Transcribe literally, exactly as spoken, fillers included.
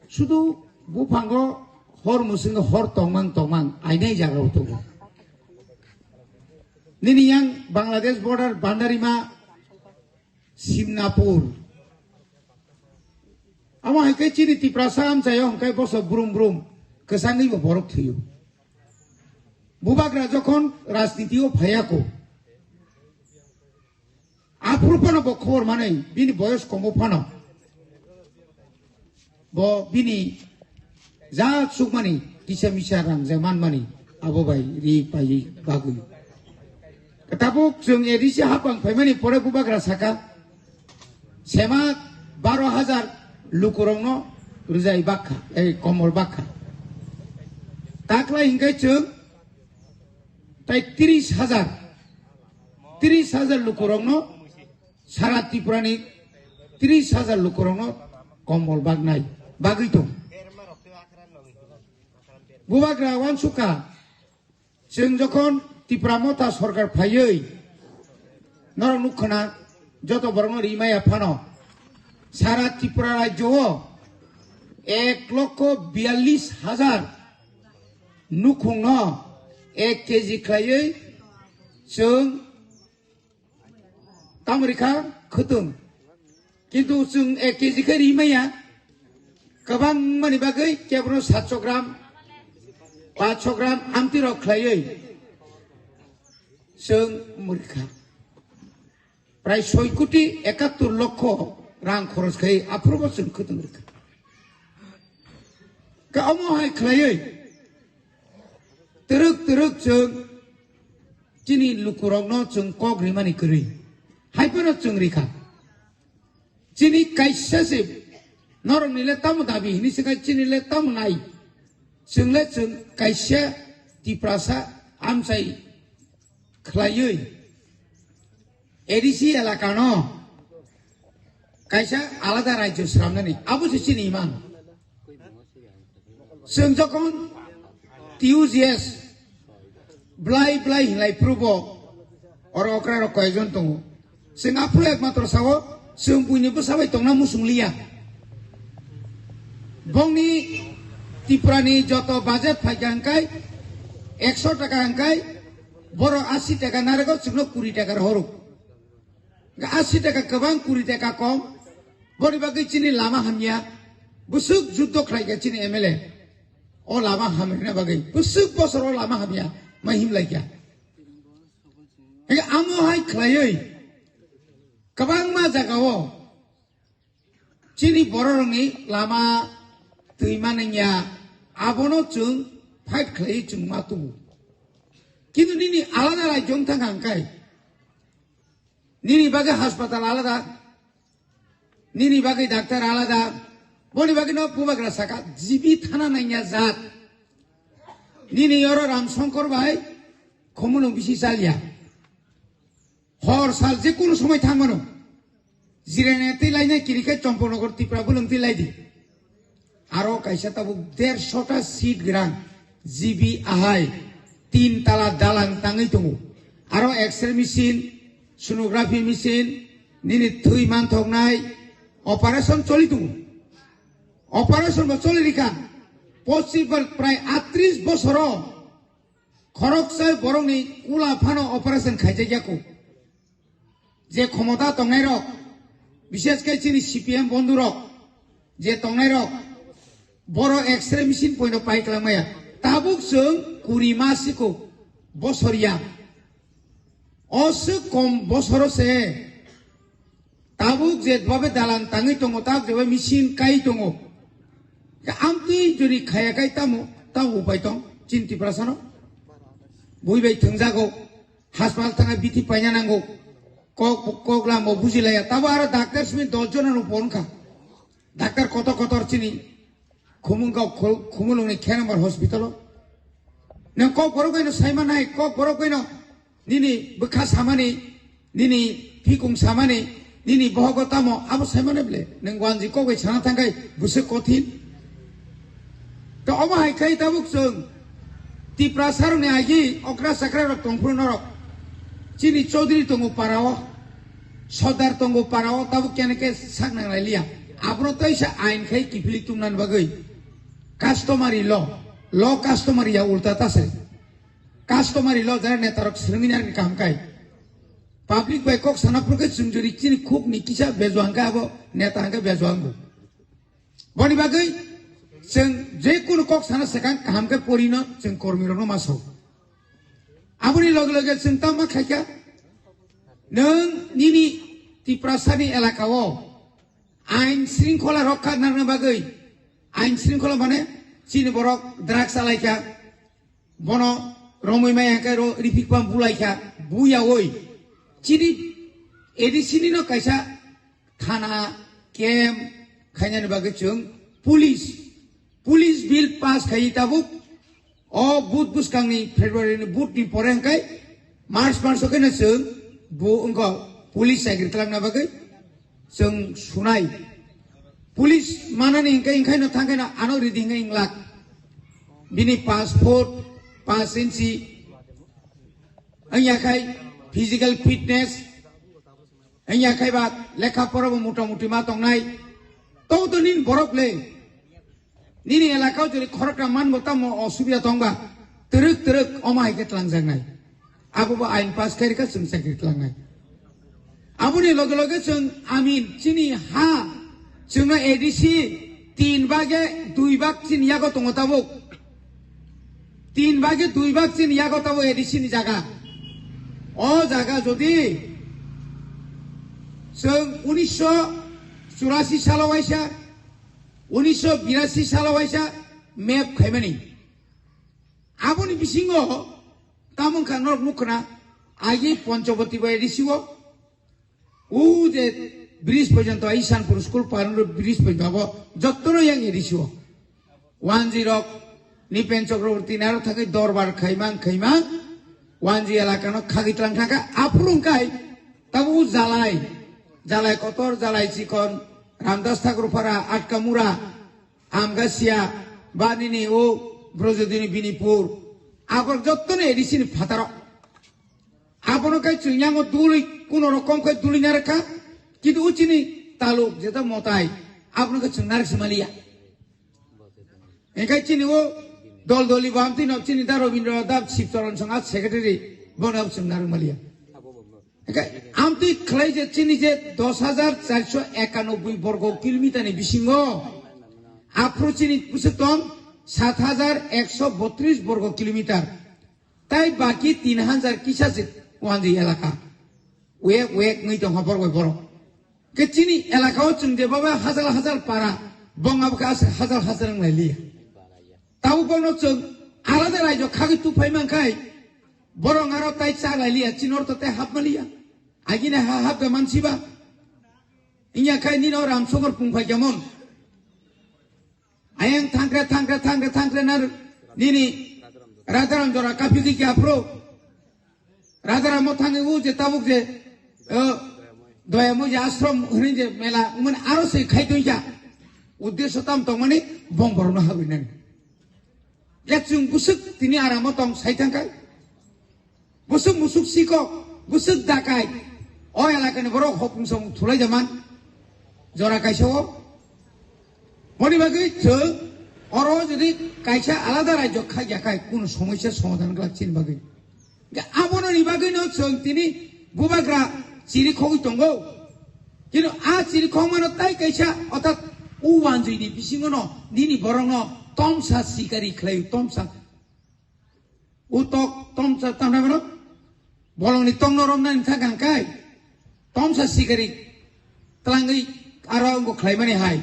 Sudu buphango hor musingo hor tongmang tongmang ainai jaga o tongo. Nini yang Bangladesh border Bandarima Simnapur. Amo hai khe chini Tiprasa amchaio hwnkhe boso brum brum kwchangwi bo borok thwiyo. Bubagra jokhon rajniti o phaiya ko, aphuru phano bo khobor manwi bini boyos komo phano bo bini ja chukmani kisa misa rang je manmani abo bai ri paiwi bagwi. Tabuk chwng A D C hapang phaimani pore Bubagra saka, sema baro hajar lukurokno rwjai bakha, ei komol bakha. Taklai hwnkhe chwng tai tris hajar, tris hajar lukurokno, sara Tripurani tris hajar lukurokno komol baknai bagwi tong. Bubagra wansukha, chwng jokhon Tipra Motha sorkar phaiwi norok nukkha na joto borokno rimaya phano sara Tripura rajyo o ek lokho biyallis hajar nukhungno ek keji khlaiwi chwng tamo rikha khwtwng. Kintu chwng ek keji khe rimaya kwbangmani bagwi kebono satso gram, paanch so gram amtwi rok khlaiwi chwng murikha. Prai soi koti ekattor lokho rang khoros khai aphuru bo chwng khwtwng rikha. Ka omo hai khlaiwi twrwk twrwk chwng chini lukurokno chwng kok rimani kwrwi. Hai phano chwng rikha. Chini kaisa se norokni le tamo dabi hini se kai chini le tamo nai. Chwng le chwng kaisa Tiprasa amchai khlaiwi A D C elakano kaisa alada rajyo swnamnani abo se chini imang. Chwng jokhon T U G S blai blai hinlai phuru bo oro okra rok koyekjon tongo. Chwng aphuru ekmatro sao chwng buini bwsa bai tongna muchung liya. Bongni Tripurani joto budget phaikha hwnkhe ekso taka hwnkhe borok asi taka narwgo chwngno kuri taka rohoro. Asi taka kwbang kuri taka kom. Boni bagwi chini lama hamya. Bwswk juddo khlaikha chini M L A. O lama hamrina bagwi. Bwswk bosor o lama hamya. Ma himlaikha. Hingke amo hai khlaiwi kwbangma jagao chini bororokni lama twi mananya abono chwng fight khlaiwi chwng ma tubu. Kintu nini alada rajyo wng thangkha hwnkhe nini bagwi haspatal alada, nini bagwi daktar alada, boni bagwi no bubagra saka G B thana nangya jat. Nini oro Ram Shankar bai khumulwng bisi chalya. Hor sal je kunu somoi thang mano. Jirania twi lainai kiri khe Champaknagar Tripura bolong twi lai di. Aro kaisa tabuk dershota seat grang G B ahai tin tala dalang tangwi tongo. Aro X-ray machine, sonography machine, nini thwi manthoknai operation choli tongo. Operation bo choli rikha. Possible prai atris bosoro khoroksa borokni kula phano operation khaijakya kho. Je khomota tongnairok, bishesh khe chini C P M bondhurok je tongnairok, boro X-ray machine poino pai kwlangmaya. Tabuk chwng kuri ma siko bosor ya. O swk kom bosoro se tabuk je babe dalan tangwi tongo, tabuk je babe machine kai tongo. Amtwi jodi khaya kai tamo, tamo upai tong, chini Tiprasano. Bui bai thwngjago. Haspatal thangna bithi paina nango. Kok, kok lamo bujilaya. Tabo aro daktar simi dos jona no pon kha. Daktar kotor kotor chini khumung kok khul-, khumulung ni khe number hospital o. Nang kok borok bai no saima nai, kok borok bai no nini bwkha samani, nini phikung samani, nini bohogo tamo abo saimani ble. Nang wanji kok bai sana thangkai bwswk kothin. To omo hai khai tabuk chwng Tiprasa rokni agi okra chakra rok tongphuru norok. Chini Chaudhary tongo para o, Sardar tongo para o, tabuk kene ke sak nang lai liya. Abono teisa ain khai kiphilwi tungna bagwi customary law, law customary ya ulta ta se. Customary law jara netarok swrwngwi narwkni kaham kai. Public bai kok sana phuru khe chwng jori chini khuk ni kisa bejo hwnkhe abo neta hwnkhe bejo hwngo. Boni bagwi chwng je kunu kok sana swkang kaham khe porino chwng kormi rokno ma sao. Aboni loge loge chwng tamo khaikha, nwng nini Tiprasani elaka o ain shringkhola rokha narwkna bagwi, ain shringkhola mane chini borok drugs chalaikha, bono romwi maya hwnkhe ro ripik pam bulaikha, buyaui chini A D C ni no kaisa thana camp khainani bagwi chwng police, police bill pass khaiwi tabuk o vote bwskangni February ni vote ni pore hwnkhe March mas o kheno chwng bo wngkha police chakri twlangna bagwi chwng sunai. Police manani hwnkhe, hwnkhaino thangkhaino ano ridi hwnkhe wnglak. Bini passport, pass inchi, wngya khai physical fitness, wngya khai ba lekha pora bo mota moti ma tongnai. Tong to nini borok le. Nini elaka o jodi khorokra manbo tamo osubida tongba, twrwk twrwk omo hai khe tlangjaknai. Abo bo ain pass khairikha chwng chakri tlangnai. Aboni loge loge chwng amin chini ha, chwngno A D C tin bage dui bag chini yago tongo tabuk. Tin bage dui bag chini yago tabuk A D C ni jaga. O jaga jodi chwng unisho churasi salo waisa, unisho birasi salo waisa map khaimani. Aboni bisingo tamung kha norok nukhna agi Ponchoboti bai risiwo. U je bridge porjonto ai Sanpur school parung bridge porjonto abo jottono yang risiwo. Wanji rok Nipen Chakraborty naro thangwi dorbar khaimang khaimang wanji elakano khagwi tlang thangkha aphuru wngkai tabo u jalai, jalai kotor, jalai chikon, Ramdas Thakur Phara, Atkamura, Amgasia, ba nini o Brojodini Binipur, abor jottoni A D C ni phataro. Abono kai chwng yango dului, kuno rokom kai dului narwkha, kintu uchini taluk jeta motai, abono kai chwng narwk simaliya. Engkai chini o dol doli bo amtwi no chini da Robindra da Sibcharan Sangha secretary, bono chwng narwk maliya. Hingke amtwi khlai je chini je dos hajar charso ekanoboi borgo kilometer ni bisingo aphuru chini bwswk tong sat hajar ekso botris borgo kilometer. Tai baki tin hajar kisa se wanji elaka. Wek wek ngi tong hapor bai borok. Ke chini elaka o chwng je baba hajar hajar para bong abo khe aswk hajar hajar wng lai liya. Tabuk bono chwng alada raijo khagwi tuphai man khai borok aro tai cha lai liya, chini ortho tai hap man liya. Agini ha hap da man siba. Inya khai nino Ramsogor pung phai kemon. Ayang thangkre thangkre thangkre thangkre nar nini Radaram jora kaphi khe aphro. Radaram mo thangwi u je tabuk je, o, doya mo je ashram hwnwi je mela wngmani aro se khai tongya. Uddesho tam tongmani bong borokno habwi nani. Ya chwng bwswk tini aramo tong sai thangkha. Bwswk musuk sikok, bwswk dakai. O elakani borok hopung song thulai jaman. Jora kaisa o. Boni bagwi chwng oro jodi kaisa alada rajyo khaiya khai kuno somosya somadhan glak chini bagwi. Abono ni bagwi no chwng tini bubagra chiri khogwi tongo. Kino a chiri khogmano tai kaisa otat u wanjwi ni bisingo no nini borok no tomsa sikari khlai tomsa. Utok tomsa tamna mano bolong ni tongno romna ni thang kai tomsa sikari tlangwi aro ngo khlai mani hai.